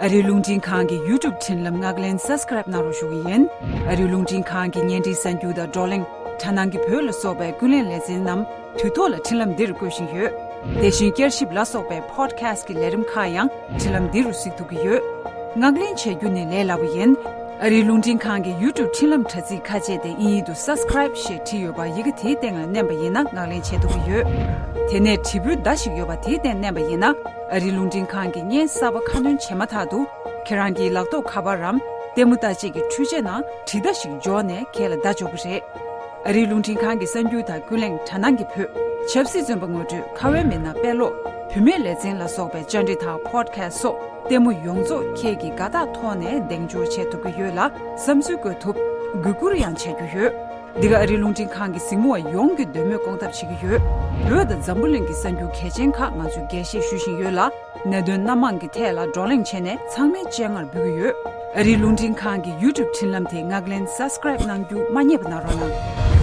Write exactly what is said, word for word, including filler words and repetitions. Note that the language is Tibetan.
ཨ་རིའི་རླུང་འཕྲིན་ཁང་གི་YouTube་འཕྲིན་ལམ་ངག་ལན་Subscribe་གནང་རོགས་ཞུ་གི་ཡིན། ཨ་རིའི་རླུང་འཕྲིན་ཁང་གི་བརྙན་འཕྲིན་གསར་འགྱུར་དང་བགྲོ་གླེང་། དྲ་སྣང་གི་བོད་ལ་སོགས་པའི་ཀུན་གླེང་ལེ་ཚན་རྣམས་དུས་ཐོག་ལ་འཕྲིན་ལམ་འདིར་བཀོད་བཞིན་ཡོད། དེ་བཞིན་བསྐྱར་ཞིབ་ལ་སོགས་པའི་Podcast་གི་ལས་རིམ་ཁག་ཡང་འཕྲིན་ལམ་འདི་རུ་གཟིགས་ཐུབ་ཀྱི་ཡོད། ངག་ལེན་བྱེད་རྒྱུ་ནི་ལས་སླ་པོ་ཡིན། ཨ་རིའི་རླུང་འཕྲིན་ཁང་གི་YouTube་འཕྲིན་ལམ་དྲ་ཚིགས་ཁ་ཕྱེ་སྟེ་དབྱིན་ཡིག་ཏུ་Subscribe་ཞེས་བྲིས་ཡོད་པ་ཡི་གེ་དེའི་སྟེང་ལ་མནན་པ་ཡིན་ན་ངག་ལེན་བྱེད་ཐུབ་ཀྱི་ཡོད། དེ་ནས་དྲིལ་བུའི་མདའ་ཞིག་ཡོད་པ་དེའི་སྟེང་མནན་པ་ཡིན་ན། ཨ་རིའི་རླུང་འཕྲིན་ཁང་གི་བརྙན་གསར་པ་ཁ་སྣོན་བྱེད་མ་ཐག་ཏུ། ཁྱེད་རང་གི་ལག་ཐོགས་ཁ་པར་རམ་ལྟད་མོ་ལྟ་བྱེད་ཀྱི་འཕྲུལ་ཆས་ནང་དྲིལ་བརྡ་ཞིག་འབྱོར་ནས་ཁྱེད་ལ་བརྡ་འབྱོར་གྱི་རེད། ཨ་རིའི་རླུང་འཕྲིན་ཁང་གི་གསར་འགྱུར་དང་ཀུན་གླེང་དྲ་སྣང་གི་བོད། ཆབ་སྲིད་བཙོན་པ་ངོ་སྤྲོད། ཁ་བའི་མི་སྣ་དཔེ་ཀློག་བུད་མེད་ལེ་ཚན་ལ་སོགས་པའི་བཅར་འདྲི་དང་Podcast་སོགས་ལྟད་མོ་ཡོངས་རྫོགས་ཁྱེད་ཀྱིས་དགའ་རྟགས་ཐོག་ནས་གདེང་འཇོག་བྱེད་ཐུབ་ཀྱི་ཡོད་ལ། བསམ་ཚུལ་བཀོད་ཐུབ། གུས་བཀུར་ཡང་བྱ་རྒྱུ་ཡོད། འདི་ག་ཨ་རིའི་རླུང་འཕྲིན་ཁང་གི་གཟིགས་མོ་བ་ཡོངས་ཀྱི་འདོད་མོས་སྐོང་ཐབས་བྱེད་ཀྱི་ཡོད། བོད་དང་འཛམ་བུ་གླིང་གི་གསར་འགྱུར་གལ་ཆེན་ཁག་ང་ཚོས་རྒྱས་བཤད་ཞུ་བཞིན་ཡོད་ལ། གནད་དོན་སྣ་མང་གི་ཐད་ལ་བགྲོ་གླེང་བྱས་ནས་ཚང་མའི་སྤྱན་སྔར་འབུལ་གྱི་ཡོད། ཨ་རིའི་རླུང་འཕྲིན་ཁང་གི་YouTube་འཕྲིན་ལམ་དེ་ངག་ལན་Subscribe་གནང་རྒྱུ་མ་བསྙེལ་བ་གནང་རོགས་གནང་།